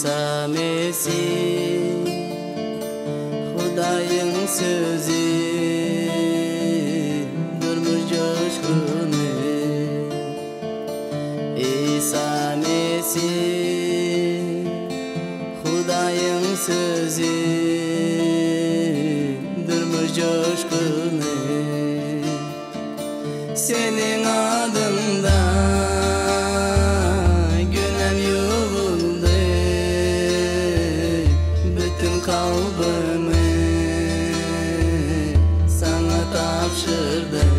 Isa Mesih Hudaýyň sözi Durmuş joşguny Isa Mesih Hudaýyň sözi Durmuş joşguny Seniň adyňda günäm ýuwuldy, Bütin kalbymy Saňa tabşyrdym.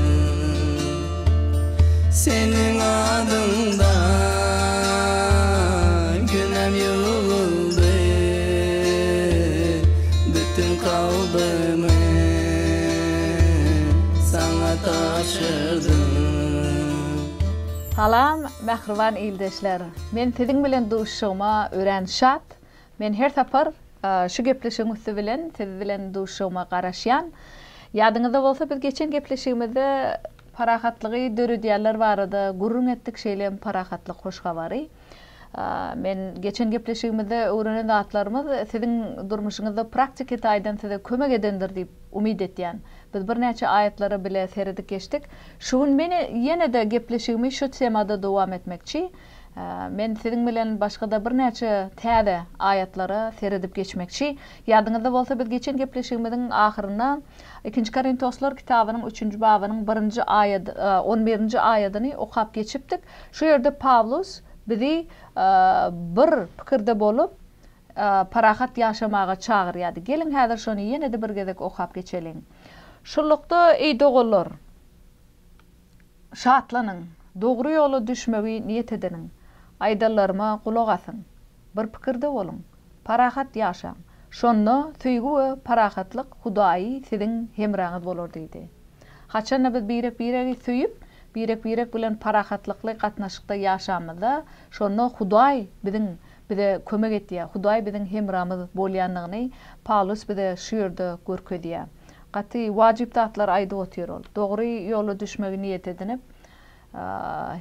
Seniň adyňda günäm ýuwuldy, Bütin kalbymy Saňa tabşyrdym. Salam mähriban ildeşler! Men siziň bilen duşuşygyma örän şat. Men her sapar şu gepleşigiň üsti bilen siz bilen duşuşygyma garaşýan. Ýadyňyzda bolsa biz geçen gepleşigimizde parahatlygy döredýänler barada gürrüň etdik, şeýle hem parahatlyk hoş habary. Men geçen gepleşigimizde öwrenen zatlarymyz siziň durmuşyňyzda praktiki taýdan size kömek edendir diýip umyt etýän. Biz birnäçe aýatlara bile seredip geçdik. Şu gün men ýene-de gepleşigimi şu temada dowam etmekçi. Men siziň bilen başga-da birnäçe täze aýatlara seredip geçmekçi. Ýadyňyzda bolsa biz geçen gepleşigimiziň ahyrynda Ikinji Korintoslar kitabynyň üçünji babynyň birinji aýady, on birinji aýadyny okap geçipdik. Şu ýerde Pawlus bizi bir pikirde bolup, parahat ýaşamaga çagyrýardy. Geliň, häzir şony ýene-de bir gezek okap geçeliň. Şunlukda, eý doganlar, şatlanyň, dogry ýola düşmegi niýet ediniň, aýdanlaryma gulak asyň, bir pikirde boluň, parahat ýaşaň. Şonda söýgi we parahatlyk Hudaýy siziň hemraňyz bolar diýdi. Haçanda biz birek-biregi söýüp, birek-birek bilen parahatlykly gatnaşykda ýaşamyzda, şonda Hudaý biziň bize kömek etýär, Hudaý biziň hemramyz bolýandygyny Pawlus bize şu ýerde görkezýär. Gaty wajyp zatlary aýdyp otyr ol. Dogry ýola düşmegi niýet edinip,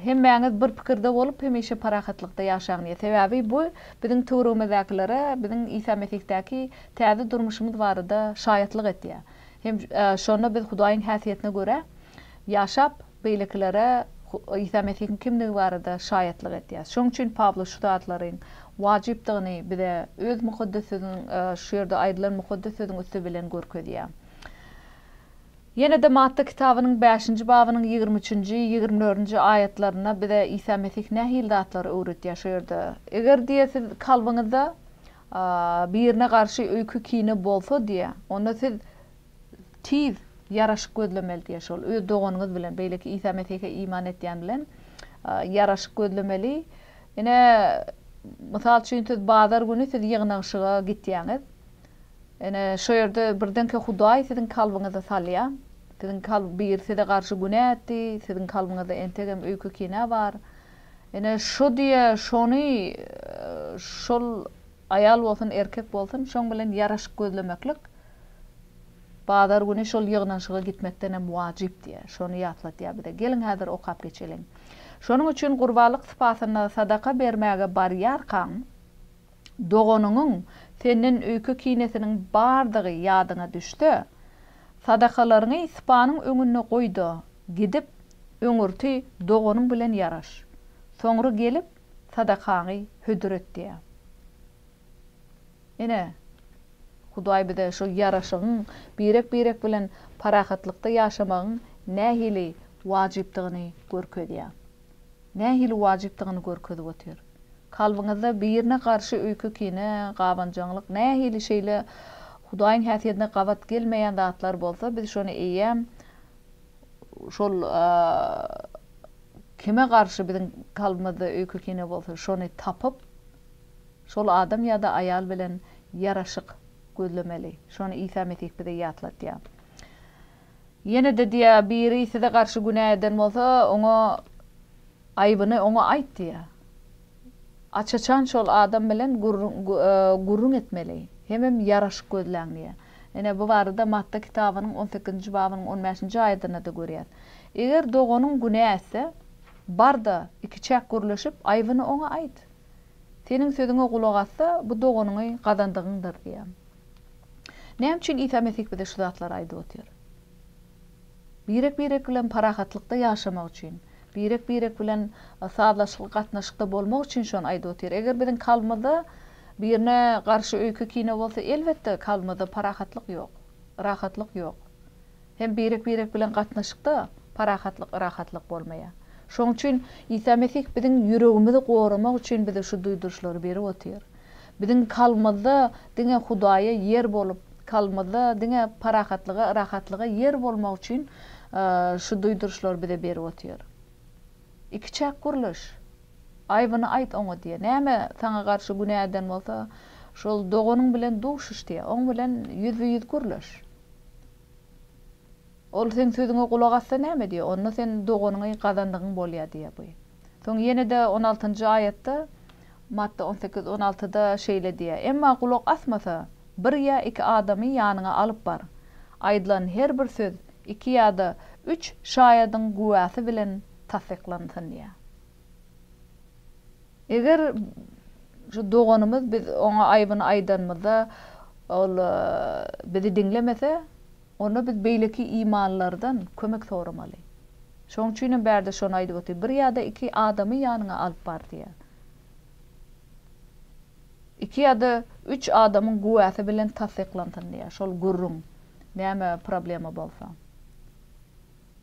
hemmäňiz bir pikirde bolup, hemişe parahatlykda ýaşaň diýýär. Sebäbi bu biziň töweregimizdäkilere biziň Isa Mesihdäki täze durmuşymyz barada şaýatlyk etýär. Hem şonda biz Hudaýyň häsiýetine görä ýaşap, beýlekilere Isa Mesihiň kimdigi barada şaýatlyk edýäris. Şonuň üçin Pawlus şu zatlaryň wajypdygyny bize öz Mukaddes Sözüniň, şu ýerde aýdylan Mukaddes Sözüň üsti bilen görkezýär. Ýene-de Matta kitabynyň bäşinji babynyň 23-nji, 24-nji aýatlarynda bize Isa Mesih nähili zatlary öwretýär şu ýerde. Eger diýe siz kalbyňyzda Birine garşy öýke-kine bolsa diýýär, onda siz tiz ýaraşyk gözlemeli diýýär, şol öz doganyňyz bilen, beýleki Isa Mesihe iman etýän bilen ýaraşyk gözlemeli. Ine, mysal üçin, siz bazar güni siz ýygnagyşyga gitýäňiz. Ine, şo ýerde birdenkä Hudaý siziň kalbyňyza salýar. Siziň kalb biri size garşy günä etdi, siziň kalbyňyzda entegem öýke-kine bar. Ine şo diýe şony şol aýal bolsun erkek bolsun şoň bilen ýaraşyk gözlemeklik bazar güni şol ýygnanyşyga gitmekdenem wajyp diýe şony ýatladýar bize geliň häzir okap geçeliň. Şonuň üçin gurbanlyk sypasynda sadaka bermäge barýarkaň doganyňyň senden öýke-kinesiniň bardygy ýadyňa düşse sadakalaryňy sypanyň öňünde goý-da gidip Öňürti doganyň bilen ýaraş. Soňra gelip, sadakaňy hödür et diýýär. Ine, Hudaý bize şu ýaraşygyň, birek-birek bilen parahatlykda ýaşamagyň nähili wajypdygyny görkezýär. Nähili wajypdygyny görkezip otyr. Kalbyňyzda birine garşy öýke-kine, gabanjaňlyk, nähili şeýle Hudaýyň häsiýetine gabat gelmeýän zatlar bolsa, biz şony eýýäm şol kime garşy biziň kalbymyzda öýke-kine bolsa, şony tapyp, şol adam ýa-da aýal bilen ýaraşyk gözlemeli. Şony Isa Mesih bize ýatladýar. Ýene-de diýýär, biri size garşy günä eden bolsa, oňa aýbyny oňa aýt diýýär. Aç-açan şol adam bilen gürrüň etmeli, hemem ýaraşyk gözläň diýýär. Ine, bu barada Matta kitabynyň on sekizinji babynyň on bäşinji aýadynda-da görýäs. Eger doganyň günä etse, bar-da, ikiçäk gürleşip, aýbyny oňa aýt. Seniň sözüňe gulak assa, bu doganyňy gazandygyňdyr diýýär. Näme üçin Isa Mesih bize şu zatlary aýdyp otyr? Birek-birek bilen parahatlykda ýaşamak üçin, birek-birek bilen sazlaşykly gatnaşykda bolmak üçin şony aýdyp otyr. Eger biziň kalbymyzda birine garşy öýke-kine bolsa, elbetde, kalbymyzda parahatlyk ýok, rahatlyk ýok. Hem birek-birek bilen gatnaşykda parahatlyk, rahatlyk bolmaýar. Şonuň üçin Isa Mesih biziň ýüregimizi goramak üçin bize şu duýduryşlary berip otyr. Biziň kalbymyzda diňe Hudaýa ýer bolup, kalbymyzda diňe parahatlyga, rahatlyga ýer bolmak üçin şu duýduryşlary bize berip otyr. Ikiçäk gürleş. Aýbyny aýt oňa diýýär. Näme saňa garşy günä eden bolsa, şol doganyň bilen duşuş diýýär. Oň bilen ýüzbe-ýüz gürleş. Ol seň sözüňe gulak assa näme diýýär? Onda sen doganyňy gazandygyň bolýar diýýär bu. Soň ýene-de on altynjy aýatda, Matta on sekiz, on altyda şeýle diýýär, Emma gulak asmasa, bir ýa iki adamy ýanyňa alyp bar. Aýdylan her bir söz iki ýa-da üç şaýadyň güwäsi bilen tassyklansyn diýýär. Eger şu doganymyz biz oňa aýbyny aýdanymyzda ol bizi diňlemese, onda biz beýleki imanlylardan kömek soramaly. Şonuň üçin hem bärde şony aýdyp otyr, bir ýa-da iki adamy ýanyňa alyp bar diýýär. Iki ýa-da üç adamyň güwäsi bilen tassyklansyn diýýär, şol gürrüň näme problema bolsa.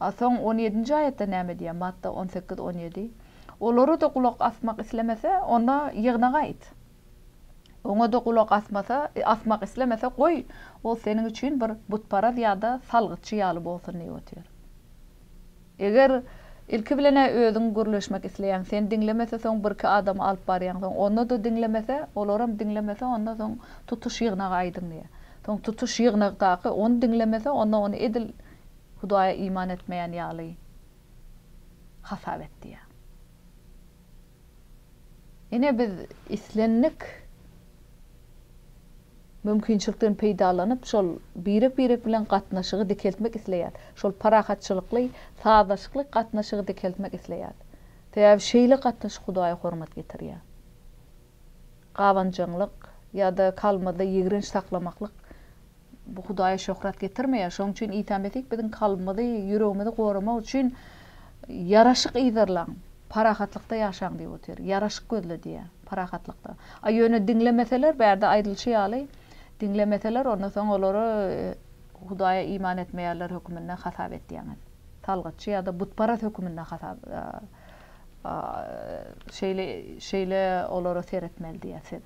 A soň on ýedinji aýatda näme diýýär? Matta 18, 17. Olara-da gulak asmak islemese, onda ýygnaga aýt. Oňa-da gulak asmasa, asmak islemese, goý, ol seniň üçin bir butparaz ýa-da salgytçy ýaly bolsun diýip otyr. Eger ilki bilen-ä özüň gürleşmek isleýäň, seni diňlemese, soň birki adamy alyp barýaň, soň onda-da diňlemese, olaram diňlemese, onda soň tutuş ýygnaga aýdyň diýýär. Soň tutuş ýygnakdaky ony diňlemese, onda ony edil Hudaýa iman etmeýän ýaly hasap et diýýär. Ine biz islendik mümkinçilikden peýdalanyp, şol birek-birek bilen gatnaşygy dikeltmek isleýär. Şol parahatçylykly, sazlaşykly gatnaşygy dikeltmek isleýär. Sebäbi şeýle gatnaşyk Hudaýa hormat getirýär. Gabanjaňlyk ýa-da kalbymyzda ýigrenç saklamaklyk Bu Hudaýa şöhrat getirmeýär. Şonuň üçin Isa Mesih biziň kalbymyzy, ýüregimizi goramak üçin ýaraşyk yzarlaň, parahatlykda ýaşaň diýip otyr. Ýaraşyk gözle diýýär, parahatlykda. A ýöne diňlemeseler, bärde aýdylyşy ýaly, diňlemeseler, onda soň olary Hudaýa iman etmeýärler höküminde hasap etýäňiz. Salgytçy ýa-da butparaz höküminde hasap şeýle şeýle olara seretmeli diýýär siz.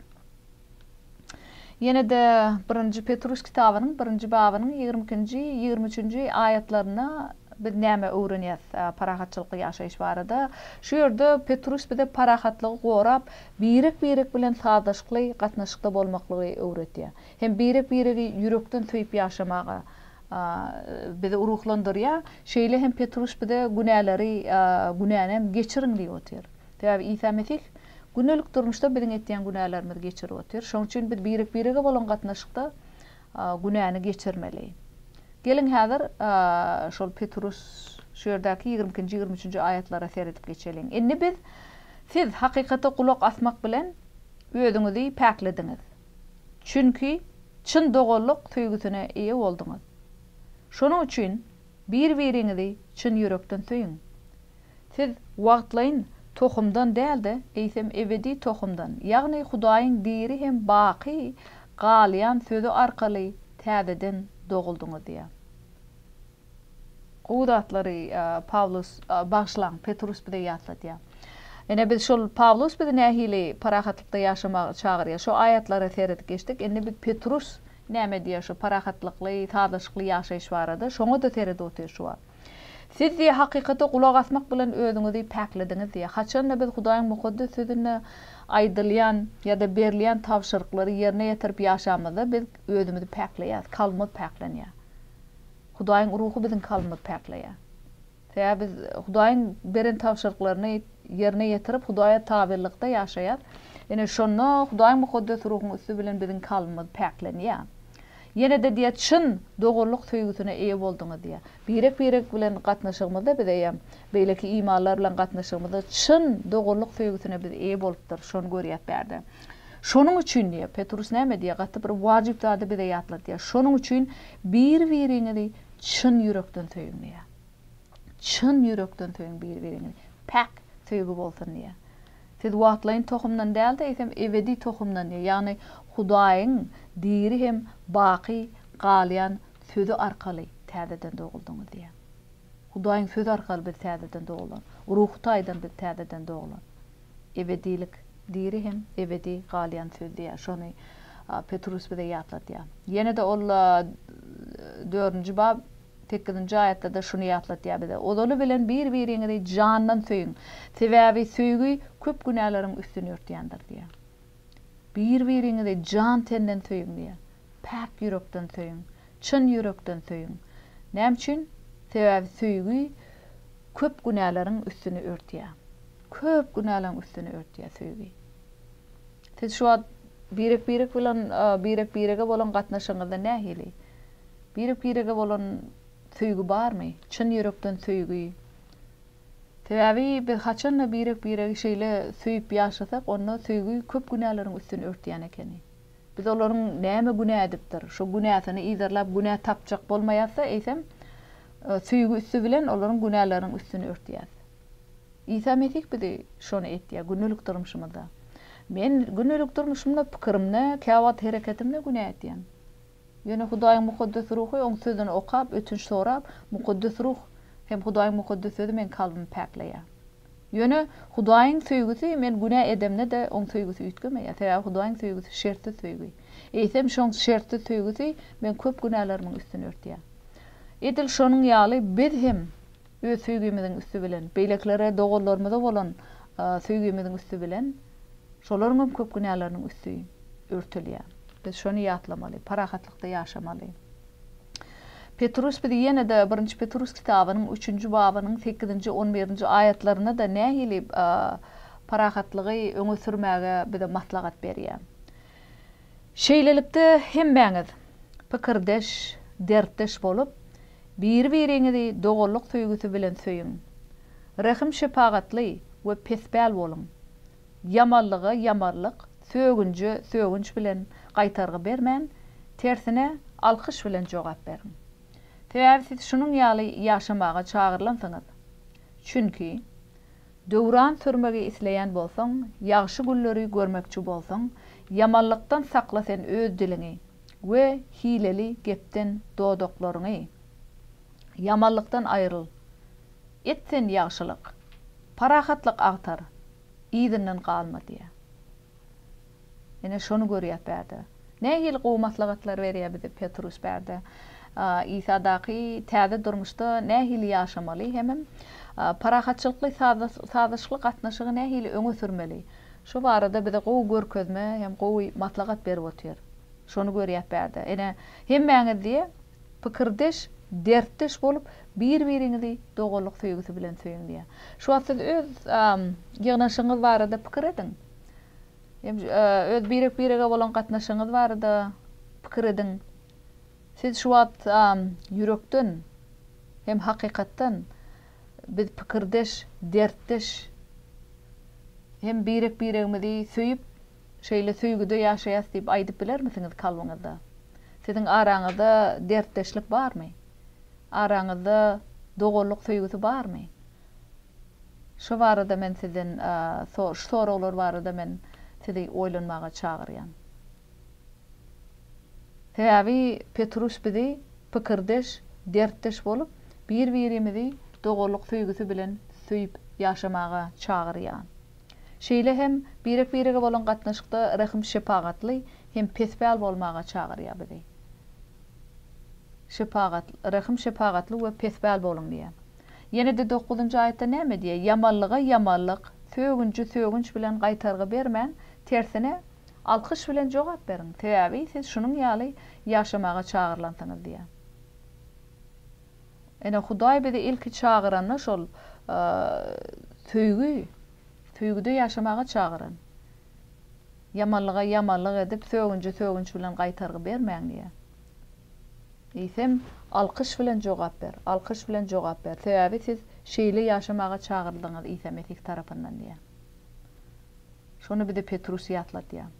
Ýene-de Birinji Petrus kitabynyň birinji babynyň 22-nji, 23-nji aýatlarynda biz näme öwrenýäris parahatçylykly ýaşaýyş barada? Şu ýerde Petrus bize parahatlygy gorap, birek-birek bilen sazlaşykly gatnaşykda bolmaklygy öwredýär. Hem birek-biregi ýürekden söýüp ýaşamaga bizi ruhlandyrýar. Şeýle hem Petrus bize günäleri, günäni hem geçiriň diýip otyr. Sebäbi Isa Mesih gündelik durmuşda biziň etýän günälerimizi geçirip otyr. Şonuň üçin biz birek-birege bolan gatnaşykda günäni geçirmeli. Geliň häzir şol Petrus şu ýerdäki 22-nji, 23-nji aýatlara seredip geçeliň. Indi biz siz hakykata gulak asmak bilen özüňizi päklediňiz. Çünki çyn doganlyk söýgüsine eýe bolduňyz. Şonuň üçin bir-biriňizi çyn ýürekden söýüň. Siz wagtlaýyn tohumdan däl-de, eýsem ebedi tohumdan, ýagny Hudaýyň diri hem baky galýan Sözi arkaly täzeden doguldyňyz diýýär. Gowy zatlary Pawlus, bagyşlaň, Petrus bize ýatladýar. Ine, biz şol Pawlus bizi nähili parahatlykda ýaşamaga çagyrýar, şo aýatlara seredip geçdik. Indi biz Petrus näme diýýär şu parahatlykly, sazlaşykly ýaşaýyş barada, şoňa-da seredip otyrys şu wagt. Siz diýýär, hakykata gulak asmak bilen özüňizi päklediňiz diýýär. Haçanda biz Hudaýyň Mukaddes Sözünde aýdylýan ýa-da berilýän tabşyryklary ýerine ýetirip ýaşamyzda biz özümizi päkleýäris, kalbymyz päklenýär. Hudaýyň Ruhy biziň kalbymyzy päkleýär. Sebäbi biz Hudaýyň beren tabşyryklaryny ýerine ýetirip, Hudaýa tabynlykda ýaşaýarys. Ine, şonda Hudaýyň Mukaddes Ruhuň üsti bilen biziň kalbymyz päklenýär. Ýene-de diýýär, çyn doganlyk söýgüsine eýe bolduňyz diýýär. Birek-birek bilen gatnaşygymyzda biz eýýäm beýleki imanlar bilen gatnaşygymyzda çyn doganlyk söýgüsine biz eýe bolupdyrys, şony görýäs bärde. Şonuň üçin diýýär, Petrus näme diýýär, gaty bir wajyp zady bize ýatladýar. Şonuň üçin bir-biriňizi çyn ýürekden söýüň diýýär. Çyn ýürekden söýüň bir-biriňizi. Päk söýgi bolsun diýýär. Siz wagtlaýyn tohumdan däl-de, eýsem ebedi tohumdan diýýär, ýagny Hudaýyň diri hem baky galýan Sözi arkaly täzeden doguldyňyz diýýär. Hudaýyň Sözi arkaly biz täzeden doglan. Ruhy taýdan biz täzeden doglan. Ebedilik, diri hem ebedi galýan Söz diýýär. Şony Petrus bize ýatladýar. Ýene-de ol dördünji bap Sekizinji aýatda-da şuny ýatladýar bize, Ozaly bilen bir-biriňizi jandan söýüň, sebäbi söýgi köp günäleriň üstüni örtýändir diýýär. Bir-biriňizi jan-tenden söýüň diýýär. Päk ýürekden söýüň, çyn ýürekden söýüň. Näme üçin? Sebäbi söýgi köp günäleriň üstüni örtýär. Köp günäleriň üstüni örtýär söýgi. Siz şu wagt birek-birek bilen birek-birege bolan gatnaşygyňyzda nähili? Birek-birege bolan söýgi barmy? Çyn ýürekden söýgi. Sebäbi biz haçanda birek-biregi şeýle söýüp ýaşasak, onda söýgi köp günäleriň üstüni örtýän ekeni. Biz olaryň näme günä edipdir, şo günäsini yzarlap günä tapjak bolmaýas-da, eýsem, söýgi üsti bilen olaryň günäleriniň üstüni örtýäs. Isa Mesih bizi şony etýär gündelik durmuşymyzda. Men gündelik durmuşymda pikirimde, käwagt hereketimde günä etýän. Ýöne Hudaýyň Mukaddes Ruhy Oň Sözüni okap, ötünç sorap, Mukaddes Ruh hem Hudaýyň Mukaddes Sözi meň kalbymy päkleýär. Ýöne Hudaýyň söýgüsi men günä edemde-de Oň söýgüsi üýtgemeýär. Sebäbi Hudaýyň söýgüsi şertsiz söýgi. Eýsem şoň şertsiz söýgüsi meň köp günälerimiň üstüni örtýär. Edil şonuň ýaly biz hem Öz söýgimiziň üsti bilen, beýlekilere, doganlarymyza bolan söýgimiziň üsti bilen şolaryň hem köp günäleriniň üsti örtülýär. Biz şony ýatlamaly, parahatlykda ýaşamaly. Petrus bizi ýene-de Birinji Petrus kitabynyň üçünji babynyň sekizinji, on birinji aýatlarynda-da nähili parahatlygy öňe sürmäge bize maslahat berýär. Şeýlelikde, hemmäňiz pikirdeş, dertdeş bolup, biri-biriňizi doganlyk söýgüsi bilen söýüň. Rehim-şepagatly we pespäl boluň. Ýamanlyga ýamanlyk, sögünje sögünç bilen gaýtargy bermän, tersine, alkyş bilen jogap beriň. Sebäbi siz şunuň ýaly ýaşamaga çagyrylansyňyz. Çünki Döwran sürmegi isleýän bolsaň, ýagşy günleri görmekçi bolsaň, ýamanlykdan sakla sen öz diliňi we hileli gepden dodaklaryňy. Ýamanlykdan aýryl. Et sen ýagşylyk. Parahatlyk agtar. Yzyndan galma diýýär. Ine şony görýäs bärde. Nähili gowy maslahatlar berýär bize Petrus bärde. Isadaky täze durmuşda nähili ýaşamaly hemem parahatçylykly sazlaşykly gatnaşygy nähili öňe sürmeli. Şu barada bize gowy görkezme hem gowy maslahat berip otyr. Şony görýäs bärde. Ine hemmäňiz diýe pikirdeş, dertdeş bolup bir-biriňizi doganlyk söýgüsi bilen söýüň diýýär. Şu wagt siz öz ýygnaşygyňyz barada pikir ediň. Hem öz birek-birege bolan gatnaşygyňyz barada pikir ediň. Siz şu wagt ýürekden hem hakykatdan biz pikirdeş, dertdeş hem birek-biregimizi söýüp, şeýle söýgüde ýaşaýas diýip aýdyp bilermisiňiz kalbyňyzda? Siziň araňyzda dertdeşlik barmy? Araňyzda doganlyk söýgüsi barmy? Şu barada men sizden şu soraglar barada men sizi oýlanmaga çagyrýan. Sebäbi Petrus bizi pikirdeş, dertdeş bolup, bir-birimizi doganlyk söýgüsi bilen söýüp ýaşamaga çagyrýan. Şeýle hem birek-birege bolan gatnaşykda rehim-şepagatly hem pespäl bolmaga çagyrýar bizi. Şepagat, rehim-şepagatly we pespäl boluň diýýär. Ýene-de dokuzynjy aýatda näme diýýär? Ýamanlyga ýamanlyk, sögünji sögünç bilen gaýtargy bermäň, tersine, alkyş bilen jogap beriň, sebäbi siz şunuň ýaly ýaşamaga çagyrylansyňyz diýýär. Ine, Hudaý bizi ilki çagyranda şol söýgi, söýgüde ýaşamaga çagyran. Ýamanlyga ýamanlyk edip, sögünji sögünç bilen gaýtargy bermäň diýýär. Eýsem, alkyş bilen jogap ber, alkyş bilen jogap ber, sebäbi siz şeýle ýaşamaga çagyryldyňyz Isa Mesih tarapyndan diýýär. Şony bize Petrus ýatladýar.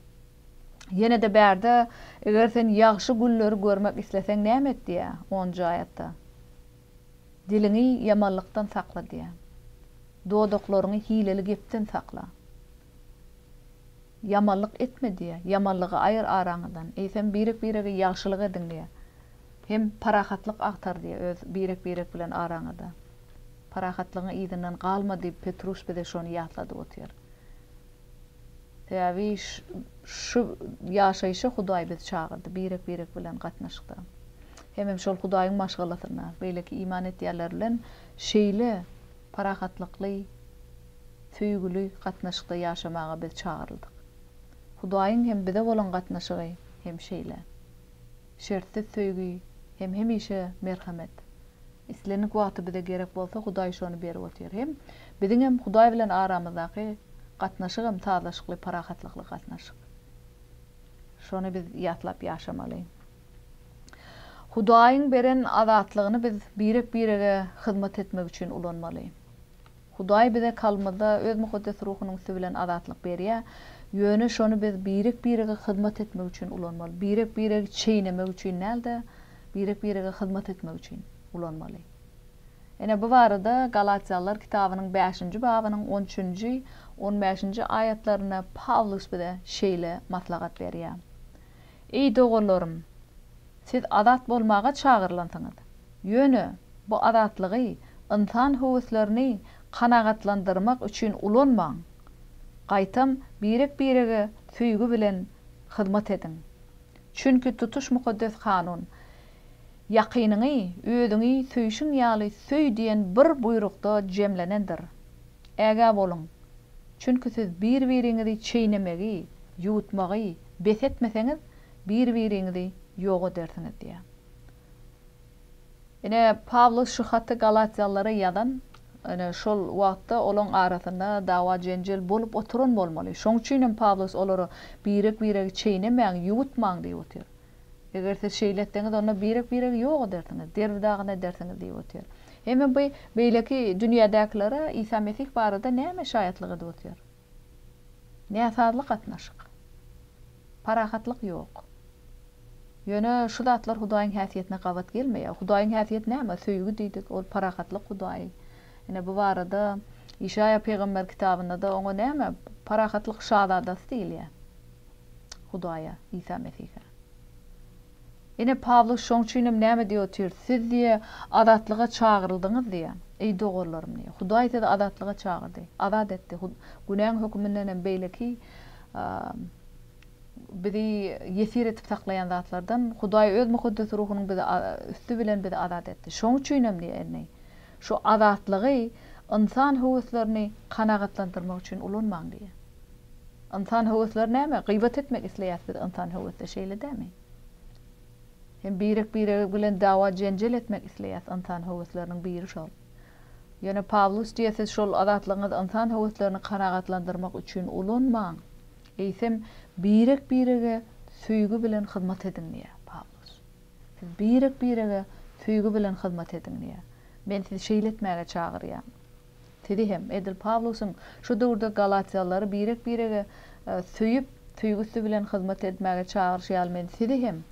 Ýene-de bärde, Eger sen ýagşy günleri görmek isleseň näme et diýýär, onunjy aýatda. Diliňi ýamanlykdan sakla diýýär. Dodaklaryňy hileli gepden sakla. Ýamanlyk etme diýýär. Ýamanlygy aýyr araňyzdan. Eýsem, birek-birege ýagşylyk ediň diýýär. Hem parahatlyk agtar diýýär öz birek-birek bilen araňyzda. Parahatlygyň yzyndan galma diýip Petrus bize şony ýatladyp otyr. Sebäbi şu ýaşaýşa Hudaý bizi çagyrdy, birek-birek bilen gatnaşykda. Hemem şol Hudaýyň maşgalasynda beýleki iman etýänler bilen şeýle parahatlykly, söýgüli gatnaşykda ýaşamaga biz çagyryldyk. Hudaýyň hem bize bolan gatnaşygy hem şeýle. Şertsiz söýgi hem hemişe merhemet. Islendik wagty bize gerek bolsa Hudaý şony berip otyr. Hem biziňem Hudaý bilen aramyzdaky gatnaşygam sazlaşykly parahatlykly gatnaşyk. Şony biz ýatlap ýaşamaly. Hudaýyň beren azatlygyny biz birek-birege hyzmat etmek üçin ulanmaly. Hudaý bize kalbymyzda Öz Mukaddes Ruhunyň üsti bilen azatlyk berýär. Ýöne şony biz birek-birege hyzmat etmek üçin ulanmaly. Birek-biregi çeýnemek üçin däl-de, birek-birege hyzmat etmek üçin ulanmaly. Ine, bu barada Galatýalylar kitabynyň bäşinji babynyň on üçünji, on bäşinji aýatlarynda Pawlus bize şeýle maslahat berýär, Eý, doganlarym, siz azat bolmaga çagyrylansyňyz. Ýöne bu azatlygy ynsan höweslerini kanagatlandyrmak üçin ulanmaň. Gaýtam birek-birege söýgi bilen hyzmat ediň. Çünki tutuş Mukaddes Kanun, Ýakynyňy özüňi söýşüň ýaly söý diýen bir buýrukda jemlenendir. Ägä boluň! Çünki siz bir-biriňizi çeýnemegi, ýuwutmagy bes etmeseňiz, bir-biriňizi ýok edersiňiz diýýär. Ine, Pawlus şu haty galatýalylara ýazan, ine, şol wagtda olaň arasynda dawa-jenjel bolup oturan bolmaly. Şoň üçin hem Pawlus olara birek-biregi çeýnemäň, ýuwutmaň diýip otyr. Eger siz şeýle etseňiz, onda birek-biregi ýok edersiňiz, derbi-dagyn edersiňiz diýip otyr. Hemem bu beýleki dünýädäkilere Isa Mesih barada näme şaýatlyk edip otyr? Näsazly gatnaşyk. Parahatlyk ýok. Ýöne şu zatlar Hudaýyň häsiýetine gabat gelmeýär. Hudaýyň häsiýeti näme? Söýgi diýdik, ol parahatlyk Hudaýy. Ine, bu barada Işaýa pygamber kitabynda-da oňa näme? Parahatlyk şazadasy diýilýär. Hudaýa, Isa Mesihe. Ine, Pawlus şoň üçin hem näme diýip otyr? Siz diýýär, azatlyga çagyryldyňyz diýýär. Eý, doganlarym diýýär. Hudaý sizi azatlyga çagyrdy. Azat etdi. Günäň höküminden hem beýleki bizi ýesir edip saklaýan zatlardan Hudaý öz Mukaddes Ruhunyň bizi üsti bilen bizi azat etdi. Şoň üçin hem diýýär indi, şu azatlygy ynsan höweslerini kanagatlandyrmak üçin ulanmaň diýýär. Ynsan höwesleri näme? Gybat etmek isleýäs biz ynsan höwesde, şeýle dämi? Hem birek-biregi bilen dawa-jenjel etmek isleýäs, ynsan höwesleriniň biri şol. Ýöne Pawlus diýýär, siz şol azatlygyňyzy ynsan höweslerini kanagatlandyrmak üçin ulanmaň, eýsem birek-birege söýgi bilen hyzmat ediň diýýär Pawlus. Siz birek-birege söýgi bilen hyzmat ediň diýýär. Men sizi şeýle etmäge çagyrýan. Sizi hem, edil Pawlusyň şu döwürde galatýalylary birek-birege söýüp, söýgi üsti bilen hyzmat edmäge çagyryşy ýaly men sizi hem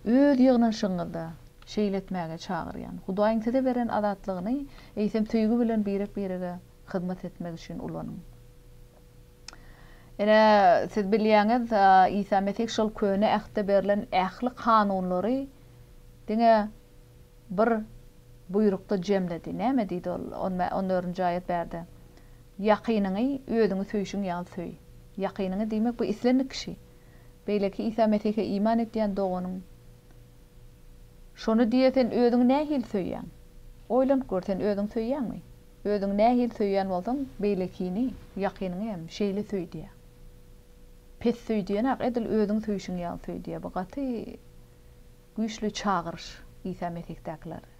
öz ýygnanyşygyňyzda şeýle etmäge çagyrýan. Hudaýyň size beren azatlygyny eýsem söýgi bilen birek-birege hyzmat etmek üçin ulanyň. Ine, siz bilýäňiz, Isa Mesih şol Köne Ähtde berlen ähli kanunlary diňe bir buýrukda jemledi. Näme diýdi ol on dördünji aýat bärde? Ýakynyňy özüňi söýşüň ýaly söý. Ýakynyňy diýmek bu islendik kişi. Beýleki Isa Mesihe iman etýän doganyň. Şony diýe sen özüňi nähili söýýäň? Oýlanyp gör sen özüňi söýýäňmi? Özüňi nähili söýýän bolsaň beýlekini, ýakynyňy hem şeýle söý diýýär. Pes söý diýenak edil özüňi söýşüň ýaly söý diýýär. Bu gaty Güýçli çagyryş Isa Mesihdäkilere.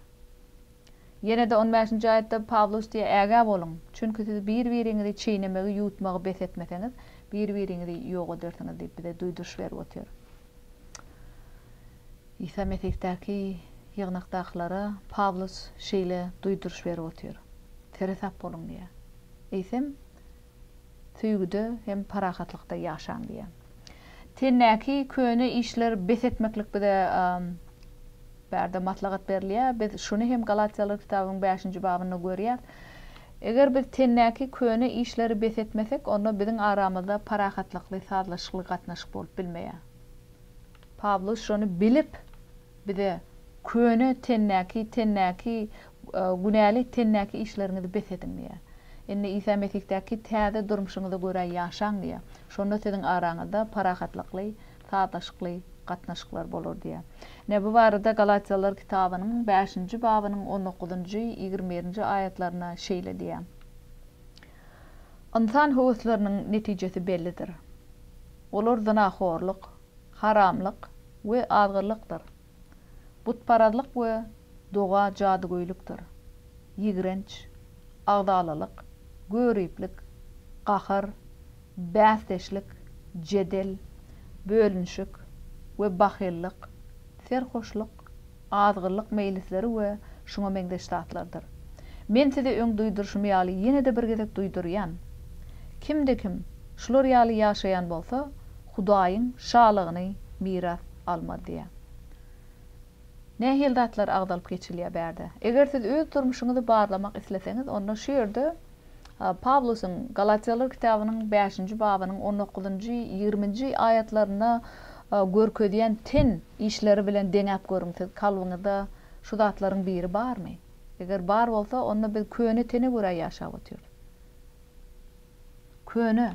Ýene-de on bäşinji aýatda Pawlus diýýär, Ägä boluň, çünki siz bir-biriňizi çeýnemegi, ýuwutmagy bes etmeseňiz, bir-biriňizi ýok edersiňiz diýip bize duýduryş berip otyr. Isa Mesihdäki Ýygnakdakylara Pawlus şeýle duýduryş berip otyr, Seresap boluň diýýär. Eýsem, söýgüde hem parahatlykda ýaşaň diýýär. Tendäki köne işler bes etmeklik bize bärde maslahat berilýär. Biz şuny hem Galatýalylar kitabynyň bäşinji babynda görýäris. Eger biz tendäki köne işleri bes etmesek, onda biziň aramyzda parahatlykly, sazlaşykly gatnaşyk bolup bilmeýär. Pawlus şony bilip, bize, Köne tendäki, tendäki, günäli tendäki işleriňizi bes ediň diýýär. Indi Isa Mesihdäki täze durmuşyňyza görä ýaşaň diýýär. Şonda siziň araňyzda parahatlykly, sazlaşykly gatnaşyklar bolar diýýär. Ine, bu barada Galatýalylar kitabynyň bäşinji babynyň on dokuzynjy, 21-nji aýatlarynda şeýle diýýär, Ynsan höwesleriniň netijesi bellidir. Olar zynahorlyk, haramlyk we azgynlykdyr, butparazlyk we doga jadygöýlükdir, ýigrenç, agzalalyk, göriplik, gahar, bäsdeşlik, jedel, bölünişik we bahyllyk, serhoşlyk, azgynlyk meýlisleri we şuňa meňzeş zatlardyr. Men size öň duýduryşym ýaly ýene-de bir gezek duýdurýan, kimde-kim şular ýaly ýaşaýan bolsa, Hudaýyň Şalygyny miras almaz diýýär. Nähili zatlar agzalyp geçilýär bärde? Eger siz öz durmuşyňyzy barlamak isleseňiz, onda şu ýerde Pawlusyň Galatýalylar kitabynyň bäşinji babynyň on dokuzynjy, ýigriminji aýatlarynda görkezýän ten işleri bilen deňäp görüň, siz kalbyňyzda şu zatlaryň biri barmy? Eger bar bolsa, onda biz köne tene görä ýaşap otyrys. Köne,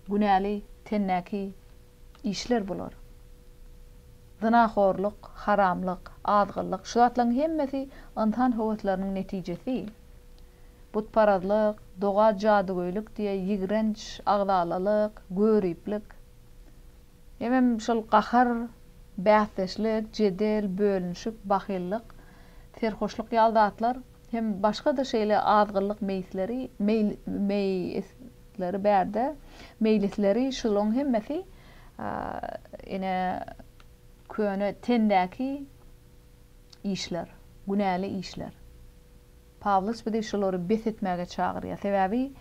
günäli tendäki işler bular. Zynahorlyk, haramlyk, azgynlyk, şu zatlaryň hemmesi ynsan höwesleriniň netijesi. Butparazlyk, doga jadygöýlük diýe, ýigrenç, agzalalyk, göriplik, hemem şol gahar, bäsdeşlik, jedel, bölünişik, bahyllyk, serhoşlyk ýaly zatlar hem başga-da şeýle azgynlyk meýisleri, meýisleri bärde, meýlisleri şularyň hemmesi ine köne tendäki işler, günäli işler. Pawlus bizi şulary bes etmäge çagyrýar. Sebäbi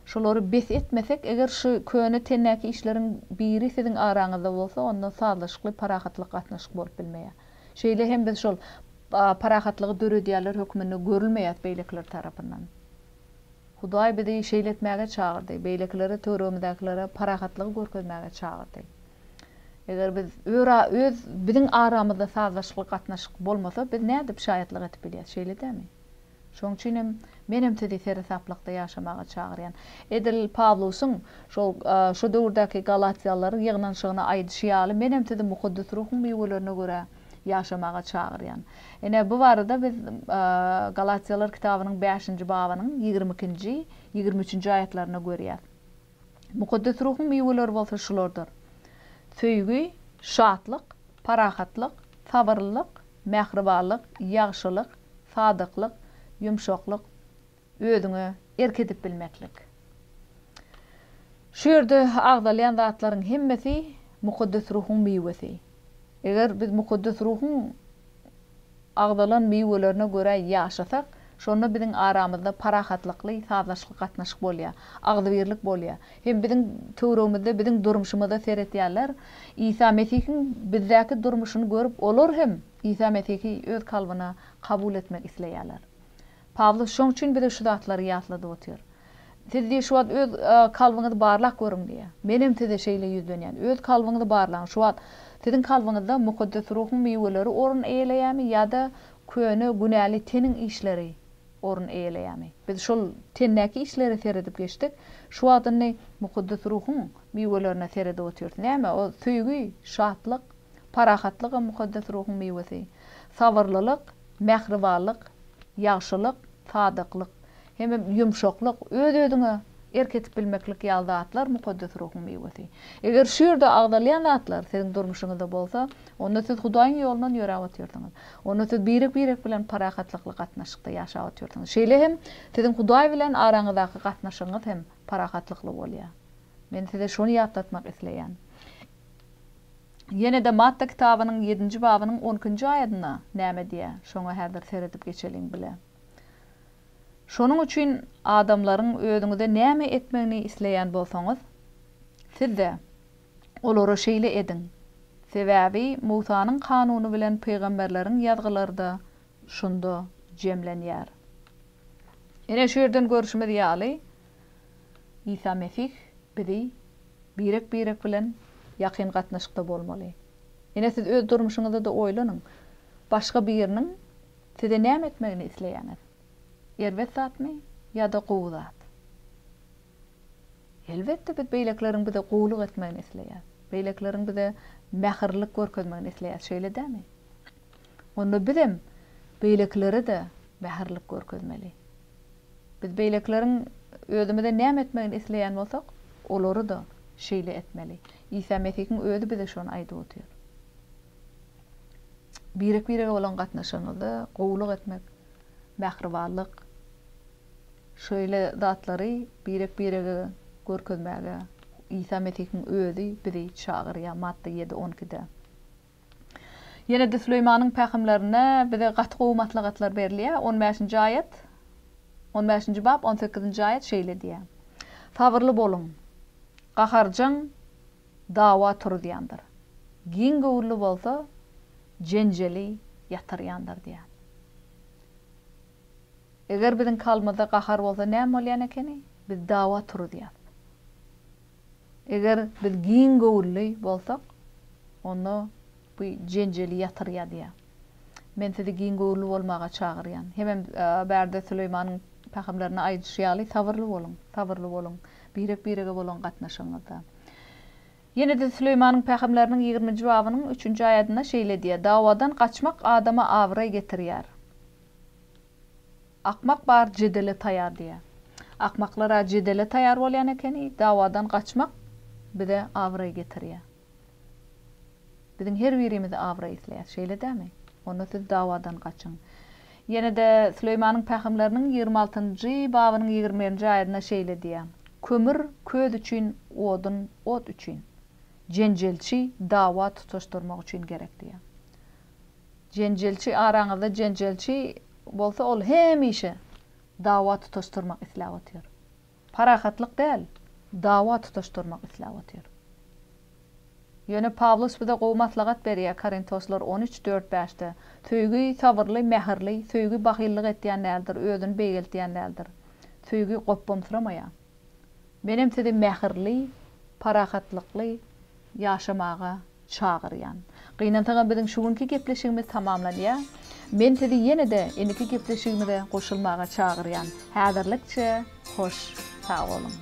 şulary bes etmesek, eger şu köne tendäki işleriň biri siziň araňyzda bolsa, onda sazlaşykly parahatlyk gatnaşyk bolup bilmeýär. Şeýle hem biz şol parahatlygy döredýänler hökmünde görülmeýäris beýlekiler tarapyndan. Hudaý bizi şeýle etmäge çagyrdy, beýlekilere, töweregimizdäkilere parahatlygy görkezmäge çagyrdy. Eger biz öz biziň aramyzda sazlaşykly gatnaşyk bolmasa, biz nädip şaýatlyk edip bilýäris, şeýle dälmi? Şonuň üçin hem menem sizi seresaplykda ýaşamaga çagyrýan. Edil Pawlusyň şol şo döwürdäki galatýalylaryň ýygnanyşygyna aýdyşy ýaly, menem sizi Mukaddes Ruhuň miwelerine görä ýaşamaga çagyrýan. Ine, bu barada biz Galatýalylar kitabynyň bäşinji babynyň 22-nji, 23-nji aýatlarynda görýäs. Mukaddes Ruhuň miweleri bolsa şulardyr, söýgi, şatlyk, parahatlyk, sabyrlylyk, mähribanlyk, ýagşylyk, sadyklyk, ýumşaklyk, özüňe erk edip bilmeklik. Şu ýerde agzalýan zatlaryň hemmesi Mukaddes Ruhuň miwesi. Eger biz Mukaddes Ruhuň agzalan miwelerine görä ýaşasak, şonda biziň aramyzda parahatlykly, sazlaşykly gatnaşyk bolýar, agzybirlik bolýar. Hem biziň töweregimizde biziň durmuşymyza seretýärler. Isa Mesihiň bizdäki durmuşyny görüp, olar hem Isa Mesihi öz kalbyna kabul etmek isleýärler. Pawlus şoň üçin bize şu zatlary ýatladyp otyr. Siz diýýär, şu wagt öz kalbyňyzy barlap görüň diýýär. Menem size şeýle ýüzlenýän. Öz kalbyňyzy barlaň. Şu wagt siziň kalbyňyzda Mukaddes Ruhuň miweleri orun eýeleýärmi ýa-da köne, günäli teniň işleri orun eýeleýärmi? Biz şol tendäki işlere seredip geçdik. Şu wagt indi Mukaddes Ruhuň miwelerine seredip otyrys. Näme? O söýgi, şatlyk, Parahatlygam Mukaddes Ruhuň miwesi. Sabyrlylyk, mähribanlyk, ýagşylyk, sadyklyk, hemem ýumşaklyk, öz-özüňe erk edip bilmeklik ýaly zatlar Mukaddes Ruhuň miwesi. Eger şu ýerde agzalýan zatlar siziň durmuşyňyzda bolsa, onda siz Hudaýyň ýolundan ýöräp otyrsyňyz. Onda siz birek-birek bilen parahatlykly gatnaşykda ýaşap otyrsyňyz. Şeýle hem siziň Hudaý bilen araňyzdaky gatnaşygyňyz hem parahatlykly bolýar. Men size şony ýatlatmak isleýän. Ýene-de Matta kitabynyň ýedinji babynyň on ikinji aýadynda näme diýýär? Şoňa häzir seredip geçeliň bile. Şonuň üçin adamlaryň özüňize näme etmegini isleýän bolsaňyz, siz-de olara şeýle ediň. Sebäbi Musanyň kanuny bilen pygamberleriň ýazgylary-da şunda jemlenýär. Ine, şu ýerden görşümiz ýaly, Isa Mesih bizi birek-birek bilen ýakyn gatnaşykda bolmaly. Ine, siz öz durmuşyňyzda-da oýlanyň. Başga biriniň size näme etmegini isleýäňiz? Erbet zatmy ýa-da gowy zat? Elbetde, biz beýlekileriň bize gowulyk etmegini isleýäris. Beýlekileriň bize mähirlilik görkezmegini isleýäris, şeýle dälmi? Onda bizem beýlekilere-de mähirlilik görkezmeli. Biz beýlekileriň özümize näme etmegini isleýän bolsak, olary-da şeýle etmeli. Isa Mesihiň özi bize şony aýdyp otyr. Birek-birege bolan gatnaşygyňyzda gowulyk etmek, mähribanlyk, şeýle zatlary birek-birege görkezmäge Isa Mesihiň özi bizi çagyrýar, Matta ýedi, on ikide. Ýene-de Süleýmanyň pähimlerinde bize gaty gowy maslahatlar berilýär. On bäşinji aýat, on bäşinji bap, on sekizinji aýat şeýle diýýär, Sabyrly boluň, gaharjaň dawa turuzýandyr, giň göwünli bolsa, jenjeli ýatyrýandyr diýýär. Eger biziň kalbymyzda gahar bolsa näme bolýan ekeni? Biz dawa turuzýas. Eger biz giň göwünli bolsak, onda bu jenjeli ýatyrýar diýýär. Men sizi giň göwünli bolmaga çagyrýan. Hemem bärde Süleýmanyň pähimlerinde aýdyşy ýaly, sabyrly boluň, sabyrly boluň birek-birege bolan gatnaşygyňyzda. Ýene-de Süleýmanyň pähimleriniň ýigriminji babynyň üçünji aýadynda şeýle diýýär, Dawadan gaçmak adama abraý getirýär. Akmak bar jedele taýar diýýär. Akmaklar-a jedele taýar bolýan ekeni, dawadan gaçmak bize abraý getirýär. Biziň her birimiz abraý isleýäs, şeýle dälmi? Onda siz dawadan gaçyň. Ýene-de Süleýmanyň pähimleriniň 26 altynjy babynyň 21-nji aýadynda şeýle diýýär, Kömür köz üçin, odun ot üçin. Jenjelçi dawa tutaşdyrmak üçin gerek diýýär. Jenjelçi araňyzda jenjelçi bolsa ol hemişe dawa tutaşdyrmak isläp otyr. Parahatlyk däl, dawa tutaşdyrmak isläp otyr. Ýöne Pawlus bize gowy maslahat berýär Korintoslar 13, 4, 5-de, Söýgi sabyrly, mähirli, söýgi bahyllyk etýän däldir, özüni beýgeltýän däldir. Söýgi gopbamsyramaýar. Menem sizi mähirli, parahatlykly ýaşamaga çagyrýan. Gynansagam biziň şu günki gepleşigimiz tamamlanýar. Men sizi ýene-de indiki gepleşigimize goşulmaga çagyrýan. Häzirlikçe hoş sag boluň.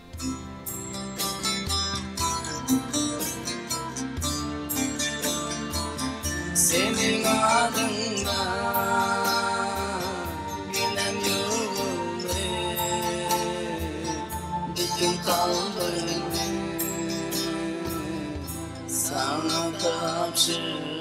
Seniň adyňda ginem ýuwuldy Bütin kalbym Saňa tabşyrdym.